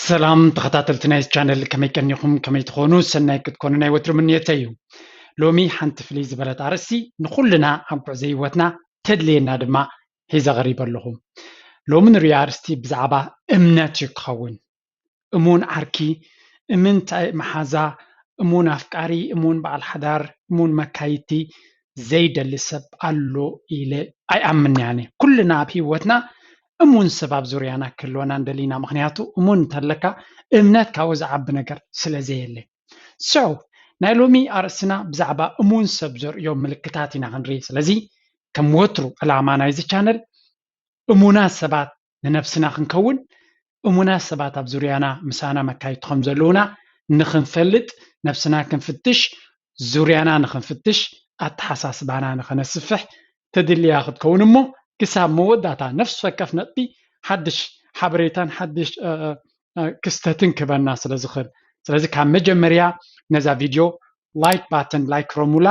ሰላም ተኸታተልቲ ናይ ቻነል፣ ከመይ ቀኒኹም? ከመይ ትኾኑ? ሰናይ ክትኮኑ ናይ ወትሩ ምንየተይ እዩ። ሎሚ ሓንቲ ፍልይ ዝበለት ኣርእስቲ ንኹልና ኣብ ጉዕዞ ህይወትና ተድልየና ድማ ሒዘ ቀሪበ ኣለኹ። ሎሚ ንሪኦ ኣርእስቲ ብዛዕባ እምነት እዩ ክኸውን። እሙን ዓርኪ፣ እምንታይ መሓዛ፣ እሙን ኣፍቃሪ፣ እሙን በዓል ሓዳር፣ እሙን መካይድቲ ዘይደሊ ሰብ ኣሎ ኢለ ኣይኣምንን እየ። ኩልና ኣብ ህይወትና እሙን ሰብ ኣብ ዙርያና ክህልወና እንደሊና። ምኽንያቱ እሙን እንተለካ እምነት ካብኡ ዝዓቢ ነገር ስለ ዘየለ። So ናይ ሎሚ ኣርእስትና ብዛዕባ እሙን ሰብ ዘርእዮ ምልክታት ኢና ክንርኢ። ስለዚ ከም ወትሩ ዕላማ ናይዚ ቻነል እሙናት ሰባት ንነብስና ክንከውን፣ እሙናት ሰባት ኣብ ዙርያና ምሳና መካይድቲ ከም ዘለዉና ንኽንፈልጥ፣ ነብስና ክንፍትሽ፣ ዙርያና ንኽንፍትሽ፣ ኣተሓሳስባና ንኸነስፍሕ ትድልያ ክትከውን እሞ ክሳብ መወዳእታ ነፍሲ ወከፍ ነጥቢ ሓድሽ ሓበሬታን ሓድሽ እ፣ እ፣ እ፣ ክስተትን ክበና ስለ ዝኽእል። ስለዚ ካብ መጀመርያ ነዛ ቪድዮ ላይክ ባተን ላይክ ረሙላ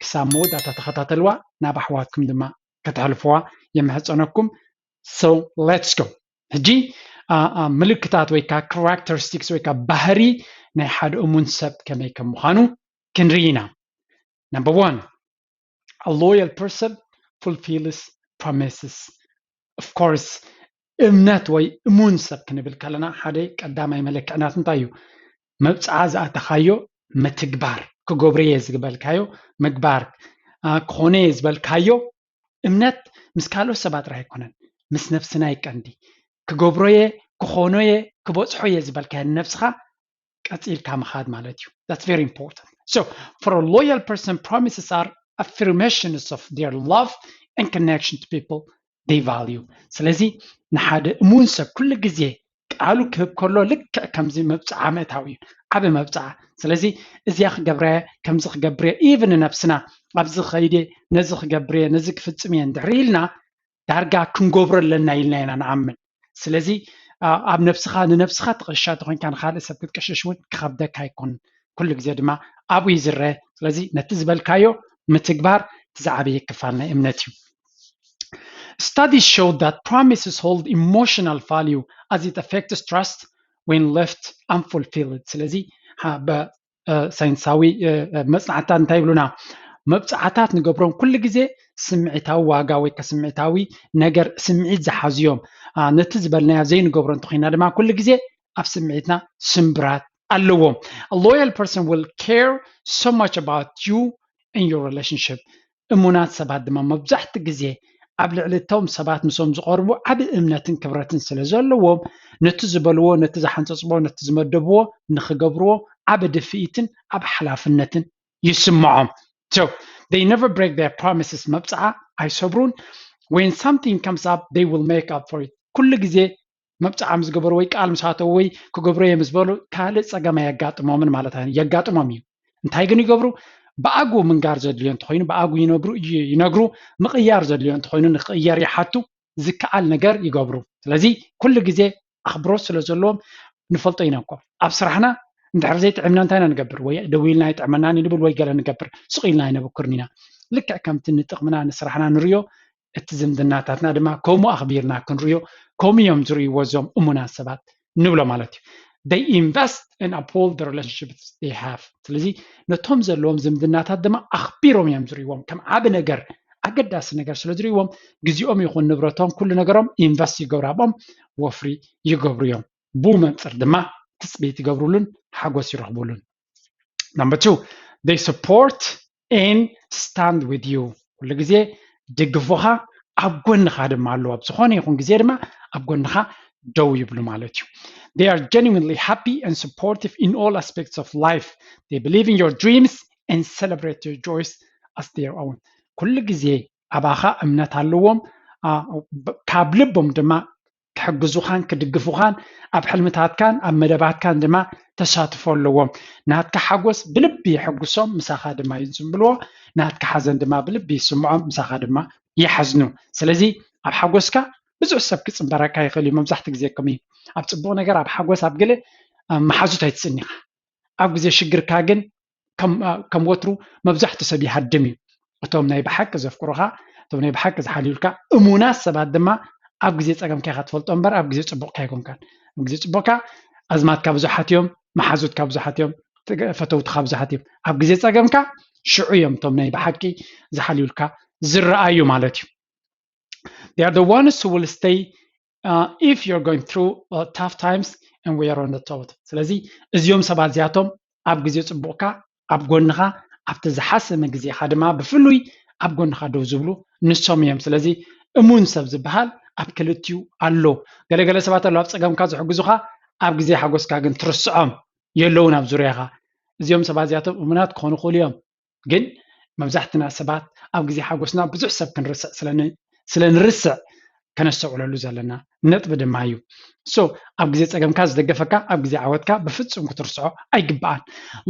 ክሳብ መወዳእታ ተኸታተልዋ፣ ናብ ኣሕዋትኩም ድማ ከተሕልፍዋ የምሕጸነኩም። So let's go። ሕጂ አ፣ አ፣ ምልክታት ወይ ከዓ ካራክተሪስቲክስ ወይ ከዓ ባህሪ ናይ ሓደ እሙን ሰብ ከመይ ከም ምዃኑ ክንርኢ ኢና። Number one, a loyal person fulfills promises. Of course እምነት ወይ እሙን ሰብ ክንብል ከለና ሓደ ቀዳማይ መለክዕናት እንታይ እዩ? መብፅዓ ዝኣተኻዮ ምትግባር፣ ክገብሮ እየ ዝበልካዮ ምግባር፣ አ፣ ክኾነ እየ ዝበልካዮ። እምነት ምስ ካልኦት ሰባት ጥራይ ኣይኮነን፣ ምስ ነብስና ይቀንዲ። ክገብሮ እየ፣ ክኾኖ እየ፣ ክበፅሖ እየ ዝበልካዮ ንነብስኻ ቀፂልካ ምኻድ ማለት እዩ። That's very important. So for a loyal person, promises are affirmations of their love and connection to people they value. ስለዚ ንሓደ እሙን ሰብ ኩሉ ግዜ ቃሉ ክህብ ከሎ ልክዕ ከምዚ መብፅዓ ምእታው እዩ፣ ዓቢ መብፅዓ። ስለዚ እዚኣ ክገብረ፣ ከምዚ ክገብር እየ፣ ኢቭን ንነብስና ኣብዚ ክኸይድ እየ፣ ነዚ ክገብር እየ፣ ነዚ ክፍፅም እየ እንድሕር ኢልና ዳርጋ ክንገብሮ ኣለና ኢልና ኢና ንኣምን። ስለዚ አ፣ ኣብ ነብስኻ ንነብስኻ ትቕሻ ተኾይንካ ንኻልእ ሰብ ክትቅሽሽ እውን ክኸብደካ ኣይኮን። ኩሉ ግዜ ድማ ኣብኡ ይዝረ። ስለዚ ነቲ ዝበልካዮ ምትግባር እቲ ዝዓበየ ክፋል ናይ እምነት እዩ። Studies show that promises hold emotional value as it affects trust when left unfulfilled። ስለዚ ብ ሳይንሳዊ መፅናዕትታት እንታይ ይብሉና? መብፅዓታት ንገብሮም ኩሉ ግዜ ስምዒታዊ ዋጋ ወይ ከስምዒታዊ ነገር ስምዒት ዝሓዙ እዮም። ነቲ ዝበልናዮ ዘይንገብሮ እንተኮይና ድማ ኩሉ ግዜ ኣብ ስምዒትና ስምብራት ኣለዎም። A loyal person will care so much about you and your relationship. እሙናት ሰባት ድማ መብዛሕትኡ ግዜ ኣብ ልዕሊ እቶም ሰባት ምስኦም ዝቐርቡ ዓቢ እምነትን ክብረትን ስለ ዘለዎም ነቲ ዝበልዎ፣ ነቲ ዝሓንፀፅዎ፣ ነቲ ዝመደብዎ ንክገብርዎ ዓቢ ድፍኢትን ዓቢ ሓላፍነትን ይስምዖም። So they never break their promises። መብፅዓ ኣይሰብሩን። When something comes up they will make up for it። ኩሉ ግዜ መብፅዓ ምስ ገበሩ ወይ ቃል ምስ ኣተው ወይ ክገብሮ እየ ምስ በሉ ካልእ ፀገም ኣየጋጥሞምን ማለት ኣይ- የጋጥሞም እዩ። እንታይ ግን ይገብሩ? ብኣግኡ ምንጋር ዘድልዮ እንተኮይኑ ብኣግኡ ይነግሩ፣ ይ- ይነግሩ፣ ምቕያር ዘድልዮ እንተኮይኑ ንክቕየር ይሓቱ፣ ዝከኣል ነገር ይገብሩ። ስለዚ ኩሉ ግዜ ኣኽብሮት ስለ ዘለዎም ንፈልጦ ኢና እኮ ኣብ ስራሕና እንድሕር ዘይጥዕምና እንታይ ኢና ንገብር? ወይ ደው ኢልና ኣይጥዕመናን ንብል ወይ ገለ ንገብር፣ ስቕ ኢልና ኣይነበኩርን ኢና። ልክዕ ከምቲ ንጥቕምና ንስራሕና ንሪኦ እቲ ዝምድናታትና ድማ ከምኡ ኣኽቢርና ክንሪኦ ከምኡ እዮም ዝርእይዎ እዞም እሙናት ሰባት ንብሎ ማለት እዩ። They invest and uphold the relationships they have። ስለዚ ነቶም ዘለዎም ዝምድናታት ድማ ኣኽቢሮም እዮም ዝርእይዎም፣ ከም ዓቢ ነገር ኣገዳሲ ነገር ስለ ዝርእይዎም ግዜኦም ይኹን ንብረቶም ኩሉ ነገሮም ኢንቨስት ይገብሩ፣ ኣብኦም ወፍሪ ይገብሩ እዮም። ብኡ መንፅር ድማ ትፅቢት ይገብሩሉን ሓጎስ ይረኽቡሉን። Number two, they support and stand with you። ኩሉ ግዜ ድግፉኻ ኣብ ጎንኻ ድማ ኣለዉ። ኣብ ዝኾነ ይኹን ግዜ ድማ ኣብ ጎንኻ ደው ይብሉ ማለት እዩ። They are genuinely happy and supportive in all aspects of life. They believe in your dreams and celebrate your joys as their own. ኩሉ ግዜ ኣባኻ እምነት ኣለዎም። አ፣ ብ- ካብ ልቦም ድማ ክሕግዙኻን ክድግፉኻን ኣብ ሕልምታትካን ኣብ መደባትካን ድማ ተሳትፎ ኣለዎም። ናትካ ሓጎስ ብልቢ የሐጉሶም፣ ምሳኻ ድማ ይጽንብልዎ። ናትካ ሓዘን ድማ ብልቢ ይስምዖም፣ ምሳኻ ድማ ይሓዝኑ። ስለዚ ኣብ ሓጎስካ ብዙሕ ሰብ ክጽንበረካ ይኽእል እዩ። መብዛሕትኡ ግዜ ከምኡ እዩ። ኣብ ጽቡቕ ነገር፣ ኣብ ሓጎስ፣ ኣብ ገለ፣ ኣብ መሓዙት ኣይትስእን ኢኻ። ኣብ ግዜ ሽግርካ ግን ከም ከም ወትሩ መብዛሕትኡ ሰብ ይሃድም እዩ። እቶም ናይ ብሓቂ ዘፍቅሩኻ፣ እቶም ናይ ብሓቂ ዝሓልዩልካ እሙናት ሰባት ድማ ኣብ ግዜ ጸገምካ ኢኻ ትፈልጦ እምበር ኣብ ግዜ ጽቡቕካ ኣይኮንካን። ኣብ ግዜ ፅቡቕካ ኣዝማትካ ብዙሓት እዮም፣ መሓዙትካ ብዙሓት እዮም፣ ፈተውትካ ብዙሓት እዮም። ኣብ ግዜ ፀገምካ ሽዑ እዮም እቶም ናይ ብሓቂ ዝሓልዩልካ ዝረኣዩ ማለት እዩ። They are the ones who will stay uh, if you're going through uh, tough times and we are on the top. ስለዚ እዚኦም ሰባት እዚኣቶም ኣብ ግዜ ፅቡቕካ ኣብ ጎንኻ ኣብቲ ዝሓሰመ ግዜኻ ድማ ብፍሉይ ኣብ ጎንኻ ደው ዝብሉ ንሶም እዮም። ስለዚ እሙን ሰብ ዝበሃል ኣብ ክልቲኡ ኣሎ። ገለገለ ሰባት ኣሎ ኣብ ፀገምካ ዝሕግዙኻ፣ ኣብ ግዜ ሓጎስካ ግን ትርስዖም የለውን ኣብ ዙርያኻ። እዚኦም ሰባት እዚኣቶም እሙናት ክኾኑ ክእሉ እዮም። ግን መብዛሕትና ሰባት ኣብ ግዜ ሓጎስና ብዙሕ ሰብ ክንርስዕ ስለ ንርስዕ ከነስተውዕለሉ ዘለና ነጥቢ ድማ እዩ። So ኣብ ግዜ ፀገምካ ዝደገፈካ ኣብ ግዜ ዓወትካ ብፍፁም ክትርስዖ ኣይግባኣን።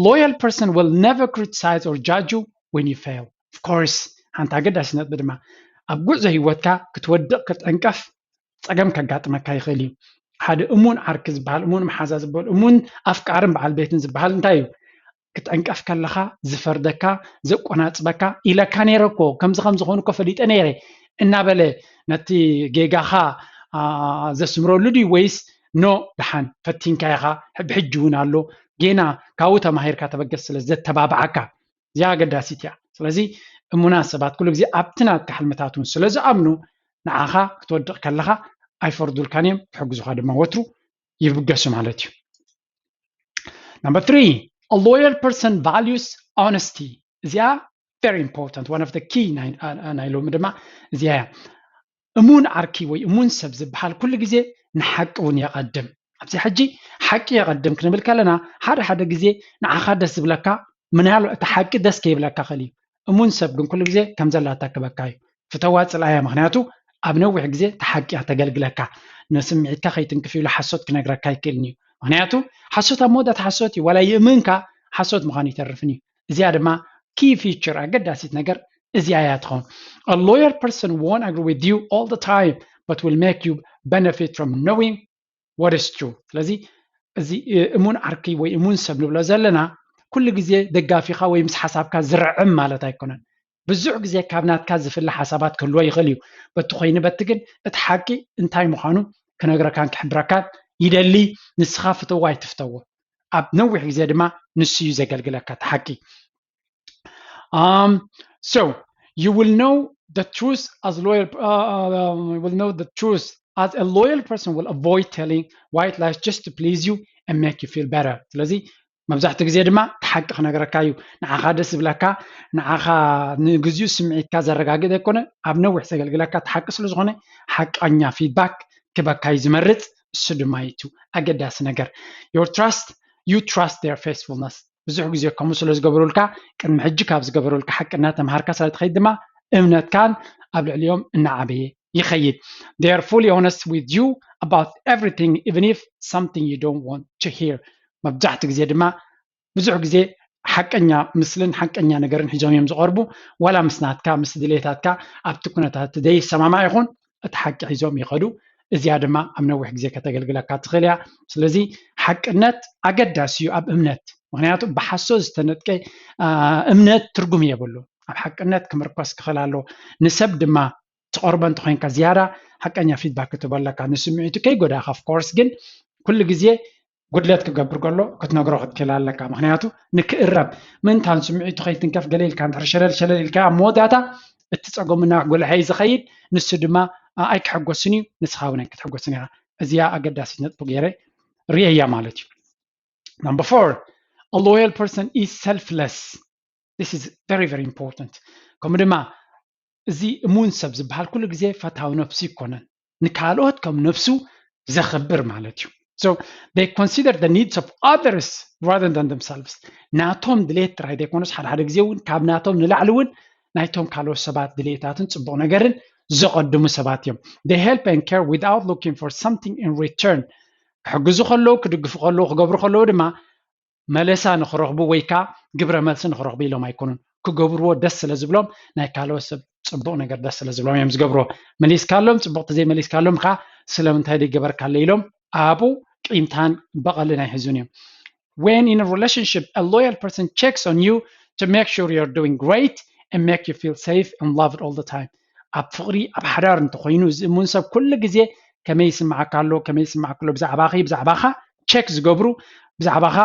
Loyal person will never criticize or judge you when you fail. Of course ሓንቲ ኣገዳሲ ነጥቢ ድማ ኣብ ጉዕዞ ህይወትካ ክትወድቕ ክትዕንቀፍ ፀገም ከጋጥመካ ይኽእል እዩ። ሓደ እሙን ዓርኪ ዝበሃል፣ እሙን መሓዛ ዝበሃል፣ እሙን ኣፍቃርን በዓል ቤትን ዝበሃል እንታይ እዩ? ክትዕንቀፍ ከለኻ ዝፈርደካ፣ ዘቆናፅበካ፣ ኢለካ ነይረ እኮ፣ ከምዚ ከም ዝኾኑ እኮ ፈሊጠ ነይረ እናበለ ነቲ ጌጋኻ ዘስምረሉ ድዩ? ወይስ ኖ፣ ደሓን ፈቲንካ ኢኻ፣ ብሕጂ እውን ኣሎ፣ ጌና ካብኡ ተማሂርካ ተበገስ ስለ ዘተባብዓካ? እዚኣ ኣገዳሲት እያ። ስለዚ እሙናት ሰባት ኩሉ ግዜ ኣብቲ ናትካ ሕልምታት እውን ስለ ዝኣምኑ ንዓኻ ክትወድቕ ከለኻ ኣይፈርዱልካን እዮም፣ ክሕግዙኻ ድማ ወትሩ ይብገሱ ማለት እዩ። Number three, a loyal person values honesty. እዚኣ very important, one of the key ናይ ሎሚ ድማ እዚኣ እያ። እሙን ዓርኪ ወይ እሙን ሰብ ዝበሃል ኩሉ ግዜ ንሓቂ እውን የቐድም። ኣብዚ ሕጂ ሓቂ የቐድም ክንብል ከለና ሓደ ሓደ ግዜ ንዓኻ ደስ ዝብለካ ምናልባት እቲ ሓቂ ደስ ከይብለካ ክእል እዩ። እሙን ሰብ ግን ኩሉ ግዜ ከም ዘላታ ክበካ እዩ። ፍተዋ ፅልኣያ፣ ምክንያቱ ኣብ ነዊሕ ግዜ እቲ ሓቂ እያ ተገልግለካ። ንስምዒትካ ከይትንክፍ ኢሉ ሓሶት ክነግረካ ኣይክእልን እዩ። ምክንያቱ ሓሶት ኣብ መወዳእታ ሓሶት እዩ። ዋላ ይእምንካ ሓሶት ምዃኑ ይተርፍን እዩ። እዚኣ ድማ key feature ኣገዳሲት ነገር እዚኣ እያ ትኸውን። A loyal person won't agree with you all the time but will make you benefit from knowing what is true. ስለዚ እዚ እሙን ዓርኪ ወይ እሙን ሰብ ንብሎ ዘለና ኩሉ ግዜ ደጋፊኻ ወይ ምስ ሓሳብካ ዝርዕም ማለት ኣይኮነን። ብዙሕ ግዜ ካብ ናትካ ዝፍለ ሓሳባት ክህልዎ ይኽእል እዩ። በቲ ኮይኑ በቲ ግን እቲ ሓቂ እንታይ ምዃኑ ክነግረካን ክሕብረካን ይደሊ። ንስኻ ፍተዎ ኣይትፍተዎ፣ ኣብ ነዊሕ ግዜ ድማ ንሱ እዩ ዘገልግለካ እቲ ሓቂ። Um, so you will know the truth as loyal, uh, uh, you will know the truth as a loyal person will avoid telling white lies just to please you and make you feel better. ስለዚ መብዛሕትኡ ግዜ ድማ እቲ ሓቂ ክነግረካ እዩ። ንዓኻ ደስ ዝብለካ፣ ንዓኻ ንግዚኡ ስምዒትካ ዘረጋግእ ዘይኮነ፣ ኣብ ነዊሕ ዘገልግለካ እቲ ሓቂ ስለ ዝኾነ ሓቀኛ ፊድባክ ክበካ እዩ ዝመርፅ። እሱ ድማ እዩ እቲ ኣገዳሲ ነገር። Your trust, you trust their faithfulness. ብዙሕ ግዜ ከምኡ ስለ ዝገበሩልካ፣ ቅድሚ ሕጂ ካብ ዝገበሩልካ ሓቂ እናተምሃርካ ስለ ትኸይድ ድማ እምነትካን ኣብ ልዕሊኦም እናዓበየ ይኸይድ። They are fully honest with you about everything, even if something you don't want to hear. መብዛሕትኡ ግዜ ድማ ብዙሕ ግዜ ሓቀኛ ምስልን ሓቀኛ ነገርን ሒዞም እዮም ዝቐርቡ። ዋላ ምስ ናትካ ምስ ድሌታትካ ኣብቲ ኩነታት ዘይሰማማዕ ይኹን፣ እቲ ሓቂ ሒዞም ይኸዱ። እዚኣ ድማ ኣብ ነዊሕ ግዜ ከተገልግለካ ትኽእል እያ። ስለዚ ሓቅነት ኣገዳሲ እዩ ኣብ እምነት፣ ምክንያቱ ብሓሶት ዝተነጥቀ እምነት ትርጉም የብሉ። ኣብ ሓቅነት ክምርኮስ ክኽእል ኣለዎ። ንሰብ ድማ ትቐርቦ እንተኮይንካ ዝያዳ ሓቀኛ ፊድባክ ክትህቦ ኣለካ፣ ንስምዒቱ ከይጎዳእካ። Of course ግን ኩሉ ግዜ ጉድለት ክገብር ከሎ ክትነግሮ ክትክእል ኣለካ። ምክንያቱ ንክእረም ምእንታን ስምዒቱ ከይትንከፍ ገለ ኢልካ እንድሕር ሸለል ሸለል ኢልካ ኣብ መወዳእታ እቲ ፀገሙ እናጎልሐ እዩ ዝኸይድ። ንሱ ድማ ኣይክሕጎስን እዩ፣ ንስኻ እውን ኣይክትሕጎስን ኢኻ። እዚኣ ኣገዳሲት ነጥቢ ገይረ ርእየያ ማለት እዩ። Number four, a loyal person is selfless. This is very, very important. ከምኡ ድማ እዚ እሙን ሰብ ዝበሃል ኩሉ ግዜ ፈታዊ ነብሱ ይኮነን፣ ንካልኦት ከም ነብሱ ዘኽብር ማለት እዩ። So they consider the needs of others rather than themselves. ናቶም ድሌት ጥራይ ዘይኮነስ ሓደ ሓደ ግዜ እውን ካብ ናቶም ንላዕሊ እውን ናይቶም ካልኦት ሰባት ድሌታትን ፅቡቕ ነገርን ዘቐድሙ ሰባት እዮም። They help and care without looking for something in return. ክሕግዙ ከለዉ፣ ክድግፉ ከለዉ፣ ክገብሩ ከለዉ ድማ መለሳ ንክረኽቡ ወይ ከዓ ግብረ መልሲ ንክረኽቡ ኢሎም ኣይኮኑን። ክገብርዎ ደስ ስለ ዝብሎም፣ ናይ ካልኦት ሰብ ፅቡቕ ነገር ደስ ስለ ዝብሎም እዮም ዝገብርዎ። መሊስካሎም ፅቡቕ፣ ተዘይመሊስካሎም ከዓ ስለምንታይ ዘይገበርካለይ ኢሎም ኣብኡ ቂምታን በቐልን ኣይሕዙን እዮም። When in a relationship, a loyal person checks on you to make sure you're doing great and make you feel safe and loved all the time. ኣብ ፍቕሪ፣ ኣብ ሓዳር እንተኮይኑ፣ እዚ እሙን ሰብ ኩሉ ግዜ ከመይ ይስምዓካ ኣሎ፣ ከመይ ይስምዓካ ኣሎ፣ ብዛዕባኺ፣ ብዛዕባኻ ቸክ ዝገብሩ፣ ብዛዕባኻ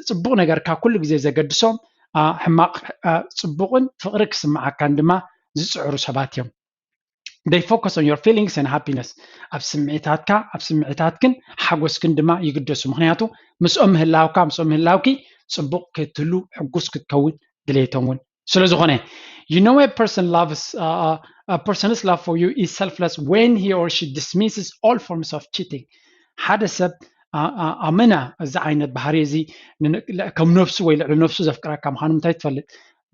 ጽቡቕ ነገርካ ኩሉ ግዜ ዘገድሶም፣ ሕማቕ፣ ጽቡቕን ፍቕሪ ክስምዓካን ድማ ዝጽዕሩ ሰባት እዮም። They focus on your feelings and happiness። ኣብ ስምዒታትካ፣ ኣብ ስምዒታትክን ሓጎስክን ድማ ይግደሱ። ምክንያቱ ምስኦም ምህላውካ፣ ምስኦም ምህላውኪ ጽቡቕ ክትህሉ፣ ሕጉስ ክትከውን ድሌቶም እውን ስለ ዝኾነ። You know, a person loves, uh, a person's love for you is selfless when he or she dismisses all forms of cheating። ሓደ ሰብ ኣመና እዚ ዓይነት ባህሪ እዚ ከም ነፍሱ ወይ ልዕሊ ነፍሱ ዘፍቅረካ ምዃኑ ምታይ ትፈልጥ?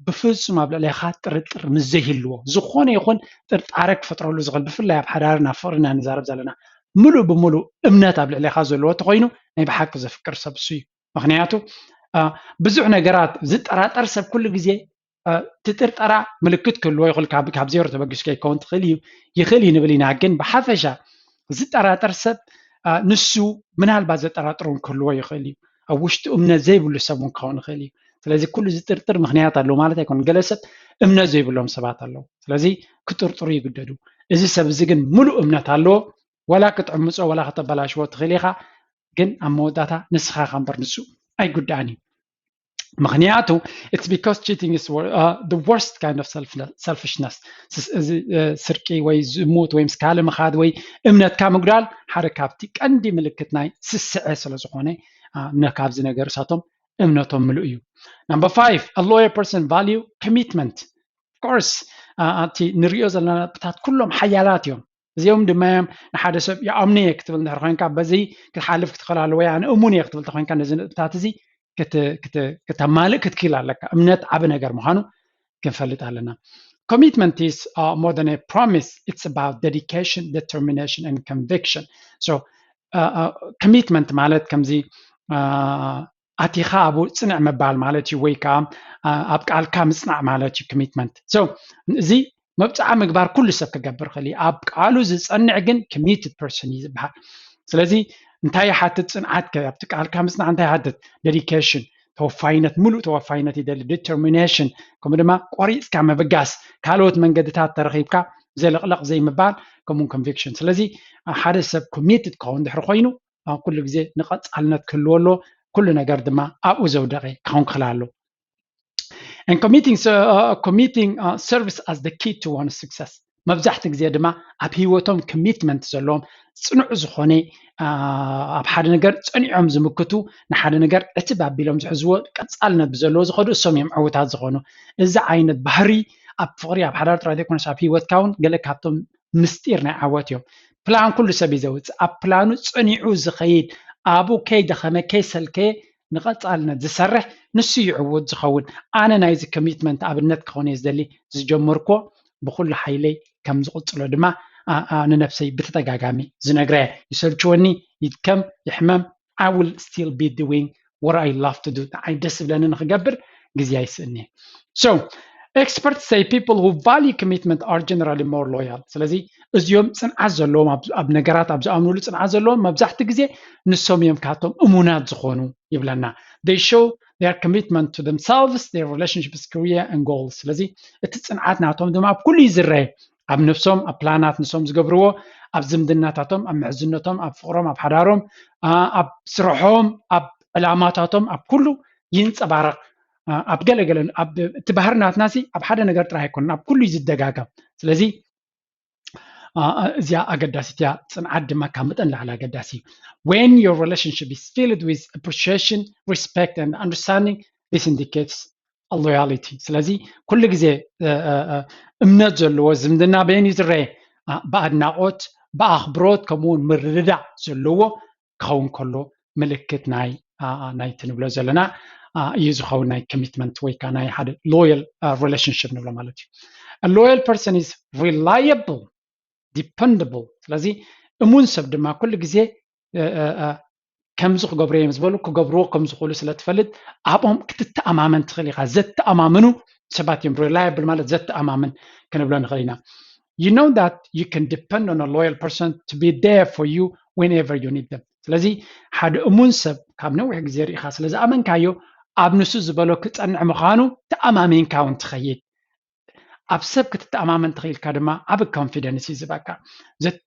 ብፍጹም ኣብ ልዕሌኻ ጥርጥር ምስ ዘይህልዎ፣ ዝኾነ ይኹን ጥርጣረ ክፈጥረሉ ዝኽእል፣ ብፍላይ ኣብ ሓዳርና ፍቕርና ንዛረብ ዘለና፣ ምሉእ ብምሉእ እምነት ኣብ ልዕሌኻ ዘለዎ ተኾይኑ፣ ናይ ብሓቂ ዘፍቅር ሰብ እሱ እዩ። ምክንያቱ ብዙሕ ነገራት ዝጠራጠር ሰብ ኩሉ ግዜ ትጥርጠራ ምልክት ክህልዎ ይኽእል። ካብ ዜሮ ተበጊሱ ከይከውን ትኽእል እዩ፣ ይኽእል እዩ ንብል ኢና። ግን ብሓፈሻ ዝጠራጠር ሰብ ንሱ ምናልባት ዘጠራጥር እውን ክህልዎ ይኽእል እዩ። ኣብ ውሽጡ እምነት ዘይብሉ ሰብ እውን ክኸውን ይኽእል እዩ። ስለዚ ኩሉ ዝጥርጥር ምክንያት ኣለዎ ማለት ኣይኮነን። ገለ ሰብ እምነት ዘይብሎም ሰባት ኣለዉ። ስለዚ ክጥርጥሩ ይግደዱ። እዚ ሰብ እዚ ግን ምሉእ እምነት ኣለዎ። ወላ ክትዕምጾ ወላ ከተበላሽዎ ትኽእል ኢኻ፣ ግን ኣብ መወዳእታ ንስኻ ኢኻ እምበር ንሱ ኣይጉዳእን እዩ። ምክንያቱ it's because cheating is the worst kind of selfishness። ስርቂ ወይ ዝሙት ወይ ምስ ካልእ ምኻድ ወይ እምነትካ ምጉዳል ሓደ ካብቲ ቀንዲ ምልክት ናይ ስስዐ ስለ ዝኾነ፣ ካብዚ ነገር እሳቶም እምነቶም ምሉእ እዩ። Number five, a loyal person value commitment. Of course, እቲ ንሪኦ ዘለና ነጥብታት ኩሎም ሓያላት እዮም። እዚኦም ድማ እዮም ንሓደ ሰብ ይኣምኖ እየ ክትብል እንድሕር ኮይንካ፣ በዚ ክትሓልፍ ክትኽእል ኣለዎ። ኣነ እሙን እየ ክትብል ተኮይንካ፣ ነዚ ነጥብታት እዚ ከተማልእ ክትክእል ኣለካ። እምነት ዓቢ ነገር ምዃኑ ክንፈልጥ ኣለና። Commitment is more than a promise, it's about dedication, determination and conviction. So commitment ማለት ከምዚ ኣቲኻ ኣብኡ ጽንዕ ምባል ማለት እዩ፣ ወይ ከዓ ኣብ ቃልካ ምጽናዕ ማለት እዩ commitment። So እዚ መብጽዓ ምግባር ኩሉ ሰብ ክገብር ይኽእል እዩ። ኣብ ቃሉ ዝጸንዕ ግን committed person እዩ ዝበሃል። ስለዚ እንታይ ይሓትት ጽንዓት? ኣብቲ ቃልካ ምጽናዕ እንታይ ይሓትት? Dedication፣ ተወፋይነት፣ ሙሉእ ተወፋይነት ይደሊ። Determination፣ ከምኡ ድማ ቆሪጽካ ምብጋስ፣ ካልኦት መንገድታት ተረኺብካ ዘለቕለቕ ዘይምባል፣ ከምኡውን conviction። ስለዚ ሓደ ሰብ committed ክኸውን ድሕሪ ኮይኑ ኩሉ ግዜ ንቐጻልነት ክህልዎ ኣሎ። ኩሉ ነገር ድማ ኣብኡ ዘውደቐ ክኸውን ክኽእል ኣሎ። And committing, uh, committing uh, serves as the key to one's success. መብዛሕትኡ ግዜ ድማ ኣብ ህይወቶም commitment ዘለዎም፣ ጽኑዕ ዝኾነ ኣብ ሓደ ነገር ጸኒዖም ዝምክቱ፣ ንሓደ ነገር ዕትብ ኣቢሎም ዝሕዝዎ፣ ቀጻልነት ብዘለዎ ዝኸዱ እሶም እዮም ዕውታት ዝኾኑ። እዚ ዓይነት ባህሪ ኣብ ፍቕሪ፣ ኣብ ሓዳር ጥራይ ዘይኮነስ ኣብ ህይወትካ እውን ገለ ካብቶም ምስጢር ናይ ዓወት እዮም። ፕላን ኩሉ ሰብ እዩ ዘውፅእ። ኣብ ፕላኑ ፀኒዑ ዝኸይድ፣ ኣብኡ ከይደኸመ ከይሰልከየ ንቐፃልነት ዝሰርሕ ንሱ እዩ ዕዉት ዝኸውን። ኣነ ናይዚ ኮሚትመንት ኣብነት ክኾን እየ ዝደሊ። ዝጀመርኮ ብኩሉ ሓይለይ ከም ዝቕፅሎ ድማ ንነብሰይ ብተደጋጋሚ ዝነግረ። ይሰልችወኒ፣ ይድከም፣ ይሕመም፣ I will still be doing what I love to do። ንዓይ ደስ ዝብለኒ ንክገብር ግዜ ኣይስእን እየ። So experts say people who value commitment are generally more loyal። ስለዚ እዚኦም ፅንዓት ዘለዎም ኣብ ነገራት ኣብ ዝኣምኑሉ ፅንዓት ዘለዎም መብዛሕትኡ ግዜ ንሶም እዮም ካብቶም እሙናት ዝኾኑ ይብለና። They show their commitment to themselves, their relationships, career and goals። ስለዚ እቲ ፅንዓት ናቶም ድማ ኣብ ኩሉ እዩ ዝረአ። ኣብ ነብሶም፣ ኣብ ፕላናት ንሶም ዝገብርዎ፣ ኣብ ዝምድናታቶም፣ ኣብ ምሕዝነቶም፣ ኣብ ፍቕሮም፣ ኣብ ሓዳሮም፣ ኣብ ስርሖም፣ ኣብ ዕላማታቶም፣ ኣብ ኩሉ ይንፀባረቕ። ኣብ ገለገለ እቲ ባህሪ ናትና ሲ ኣብ ሓደ ነገር ጥራይ ኣይኮነን፣ ኣብ ኩሉ እዩ ዝደጋገም። ስለዚ እዚኣ ኣገዳሲት እያ። ፅንዓት ድማ ካብ መጠን ላዕሊ ኣገዳሲ እዩ። When your relationship is filled with appreciation, respect and understanding, this indicates loyalty። ስለዚ ኩሉ ግዜ እምነት ዘለዎ ዝምድና በየን እዩ ዝረአ? ብኣድናቆት፣ ብኣኽብሮት ከምኡ እውን ምርድዳእ ዘለዎ ክኸውን ከሎ ምልክት ናይ ናይቲ ንብሎ ዘለና እዩ ዝኸውን ናይ ኮሚትመንት ወይ ከዓ ናይ ሓደ loyal relationship ንብሎ ማለት እዩ። A loyal person is reliable, dependable። ስለዚ እሙን ሰብ ድማ ኩሉ ግዜ ከምዚ ክገብሩ እዮም ዝበሉ ክገብርዎ ከም ዝኽእሉ ስለ ትፈልጥ ኣብኦም ክትተኣማመን ትኽእል ኢኻ። ዘተኣማምኑ ሰባት እዮም። Reliable ማለት ዘተኣማምን ክንብሎ ንኽእል ኢና። You know that you can depend on a loyal person to be there for you whenever you need them። ስለዚ ሓደ እሙን ሰብ ካብ ነዊሕ ግዜ ርኢኻ ስለ ዝኣመንካዮ ኣብ ንሱ ዝበሎ ክጸንዕ ምዃኑ ተኣማሚንካ እውን ትኸይድ። ኣብ ሰብ ክትተኣማመን ተኽኢልካ ድማ ዓብ confidence እዩ ዝበካ።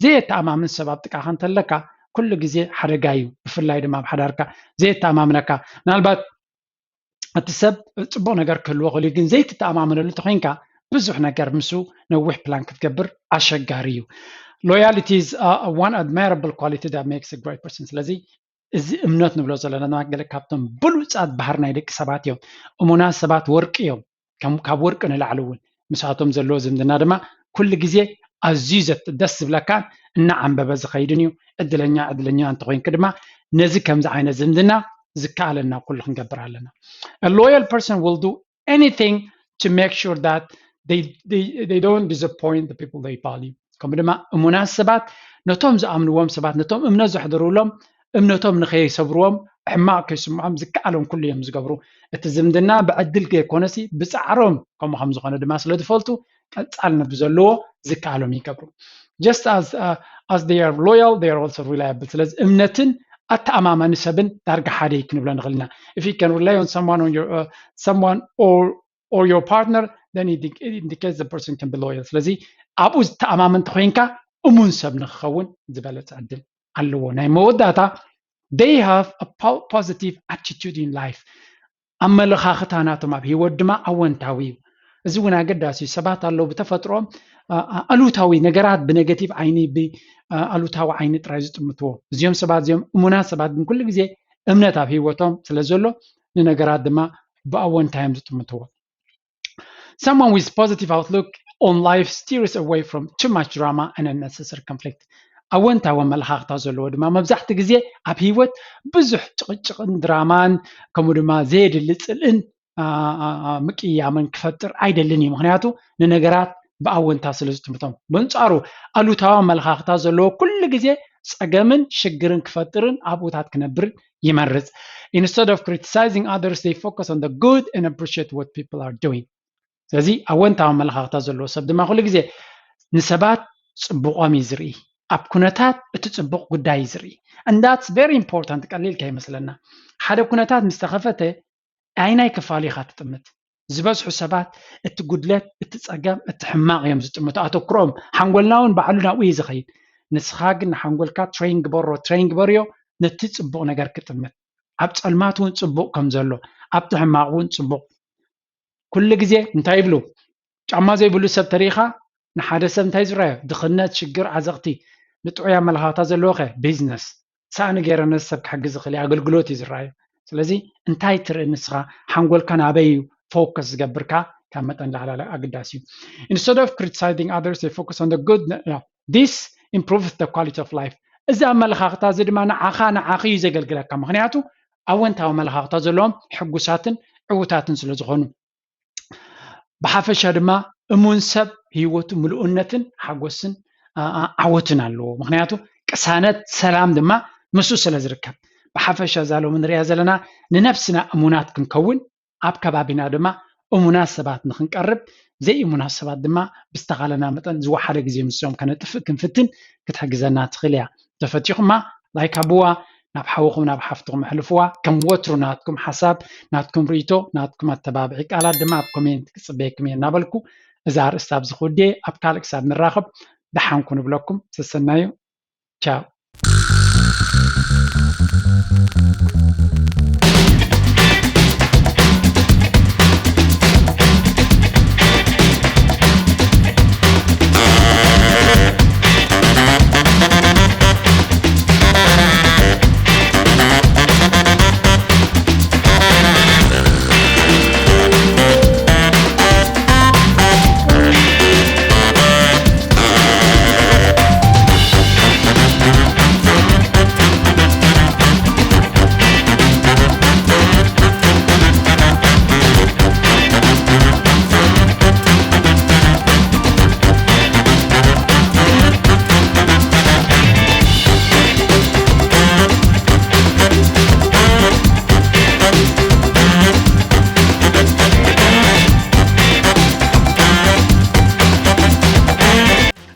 ዘየተኣማምን ሰብ ኣብ ጥቃኻ እንተለካ ኩሉ ግዜ ሓደጋ እዩ። ብፍላይ ድማ ኣብ ሓዳርካ ዘየተኣማምነካ፣ ምናልባት እቲ ሰብ ጽቡቕ ነገር ክህልዎ ክእል እዩ፣ ግን ዘይትተኣማመነሉ እንተኮይንካ ብዙሕ ነገር ምስ ነዊሕ plan ክትገብር ኣሸጋሪ እዩ። Loyalty is one admirable quality that makes a great person። ስለዚ እዚ እምነት ንብሎ ዘለና ገለ ካብቶም ብሉጻት ባህር ናይ ደቂ ሰባት እዮም። እሙናት ሰባት ወርቂ እዮም። ካብ ወርቂ ንላዕሊ እውን ምስኣቶም ዘለዎ ዝምድና ድማ ኩሉ ግዜ ኣዝዩ ደስ ዝብለካን እናዓንበበ ዝኸይድን እዩ። ዕድለኛ ዕድለኛ እንተኮይንክ ድማ ነዚ ከምዚ ዓይነት ዝምድና ዝከኣለና ኩሉ ክንገብር ኣለና። A loyal person will do anything to make sure that they, they, they don't disappoint the people they value። ከምኡ ድማ እሙናት ሰባት ነቶም ዝኣምንዎም ሰባት፣ ነቶም እምነት ዘሕደሩሎም እምነቶም ንከይሰብርዎም፣ ሕማቕ ከይስምዖም ዝከኣሎም ኩሉ እዮም ዝገብሩ። እቲ ዝምድና ብዕድል ከይኮነሲ ብፃዕሮም ከምኡ ከም ዝኾነ ድማ ስለ ዝፈልጡ ቀፃልነት ብዘለዎ ዝከኣሎም ይገብሩ። Just as, uh, as they are loyal, they are also reliable። ስለዚ እምነትን ኣተኣማማኒ ሰብን ዳርጋ ሓደ እዩ ክንብሎ ንኽእል ኢና። If you can rely on someone, on your, uh, someone or, or your partner, then it indicates the person can be loyal። ስለዚ ኣብኡ ዝተኣማመን ተኮይንካ እሙን ሰብ ንክኸውን ዝበለፀ ዕድል ኣለዎ። ናይ መወዳእታ፣ they have a positive attitude in life። ኣመለኻኽታ ናቶም ኣብ ህይወት ድማ ኣወንታዊ እዩ። እዚ እውን ኣገዳሲ እዩ። ሰባት ኣለዉ ብተፈጥሮኦም ኣሉታዊ ነገራት ብነገቲቭ ዓይኒ፣ ብኣሉታዊ ዓይኒ ጥራይ ዝጥምትዎ። እዚኦም ሰባት እዚኦም እሙናት ሰባት ግን ኩሉ ግዜ እምነት ኣብ ህይወቶም ስለ ዘሎ ንነገራት ድማ ብኣወንታ እዮም ዝጥምትዎ። Someone with positive outlook on life steers away from too much drama and unnecessary conflict። ኣወንታዊ ኣመለኻኽታ ዘለዎ ድማ መብዛሕትኡ ግዜ ኣብ ህይወት ብዙሕ ጭቕጭቕን ድራማን ከምኡ ድማ ዘየድሊ ጽልእን ምቅያምን ክፈጥር ኣይደልን እዩ። ምክንያቱ ንነገራት ብኣወንታ ስለ ዝጥምቶም። በንጻሩ ኣሉታዊ ኣመለኻኽታ ዘለዎ ኩሉ ግዜ ጸገምን ሽግርን ክፈጥርን ኣብኡታት ክነብር ይመርጽ። Instead of criticizing others, they focus on the good and appreciate what people are doing. ስለዚ ኣወንታዊ ኣመለኻኽታ ዘለዎ ሰብ ድማ ኩሉ ግዜ ንሰባት ጽቡቖም እዩ ዝርኢ። ኣብ ኩነታት እቲ ጽቡቕ ጉዳይ እዩ ዝርኢ። And that's very important። ቀሊል ከይመስለና። ሓደ ኩነታት ምስ ተኸፈተ ኣይናይ ክፋሉ ኢኻ ትጥምት። ዝበዝሑ ሰባት እቲ ጉድለት፣ እቲ ጸገም፣ እቲ ሕማቕ እዮም ዝጥምቱ። ኣተኩሮም ሓንጎልና እውን ባዕሉ ናብኡ እዩ ዝኸይድ። ንስኻ ግን ንሓንጎልካ ትሬን ግበሮ፣ ትሬን ግበርዮ ነቲ ጽቡቕ ነገር ክጥምት። ኣብ ጸልማት እውን ጽቡቕ ከም ዘሎ፣ ኣብቲ ሕማቕ እውን ጽቡቕ። ኩሉ ግዜ እንታይ ይብሉ? ጫማ ዘይብሉ ሰብ ተሪኢኻ ንሓደ ሰብ እንታይ ዝረኣዮ? ድኽነት፣ ሽግር፣ ዓዘቕቲ። ንጥዑይ ኣመለኻኽታ ዘለዎኸ? ቢዝነስ። ሳእኒ ገይረ ነዚ ሰብ ክሕግዝ ዝኽእል ኣገልግሎት እዩ ዝረኣዮ። ስለዚ እንታይ ትርኢ ንስኻ? ሓንጎልካ ናበይ እዩ ፎከስ ዝገብርካ? ካብ መጠን ላዕሊ ኣገዳሲ እዩ። Instead of criticizing others, they focus on the good. This improves the quality of life። እዚ ኣመለኻኽታ እዚ ድማ ንዓኻ ንዓኺ እዩ ዘገልግለካ። ምክንያቱ ኣወንታዊ ኣመለኻኽታ ዘለዎም ሕጉሳትን ዕዉታትን ስለ ዝኾኑ። ብሓፈሻ ድማ እሙን ሰብ ህይወቱ ምሉእነትን ሓጎስን ዓወትን ኣለዎ። ምክንያቱ ቅሳነት፣ ሰላም ድማ ምስኡ ስለ ዝርከብ። ብሓፈሻ እዛ ሎሚ ንሪኣ ዘለና ንነብስና እሙናት ክንከውን፣ ኣብ ከባቢና ድማ እሙናት ሰባት ንክንቀርብ፣ ዘይእሙናት ሰባት ድማ ብዝተኻለና መጠን ዝወሓደ ግዜ ምስኦም ከነጥፍእ ክንፍትን ክትሕግዘና ትኽእል እያ። ተፈቲኹማ ላይክ ሃብዋ፣ ናብ ሓውኹም ናብ ሓፍትኹም ኣሕልፍዋ። ከም ወትሩ ናትኩም ሓሳብ፣ ናትኩም ርእይቶ፣ ናትኩም ኣተባብዒ ቃላት ድማ ኣብ ኮሜንት ክጽበየኩም እየ እናበልኩ እዛ ኣርእስቲ ኣብዚ ክውድየ። ኣብ ካልእ ክሳብ ንራኸብ ደሓንኩ ንብለኩም። ሰሰናዩ። ቻው።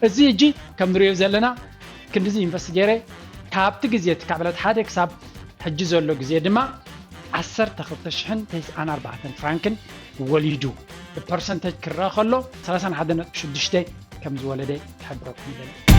እዚ ሕጂ ከም ንሪኦ ዘለና ክንድዚ ኢንቨስት ገይረ፣ ካብቲ ግዜ እቲ ካብ ዕለት ሓደ ክሳብ ሕጂ ዘሎ ግዜ ድማ ዓሰርተ ክልተ ሽሕን ተስዓን ኣርባዕተን ፍራንክን ወሊዱ። ብ percentage ክረኣ ከሎ ሰላሳን ሓደን ነጥቢ ሽዱሽተ ከም ዝወለደ ክሕብረኩም ይደሊ።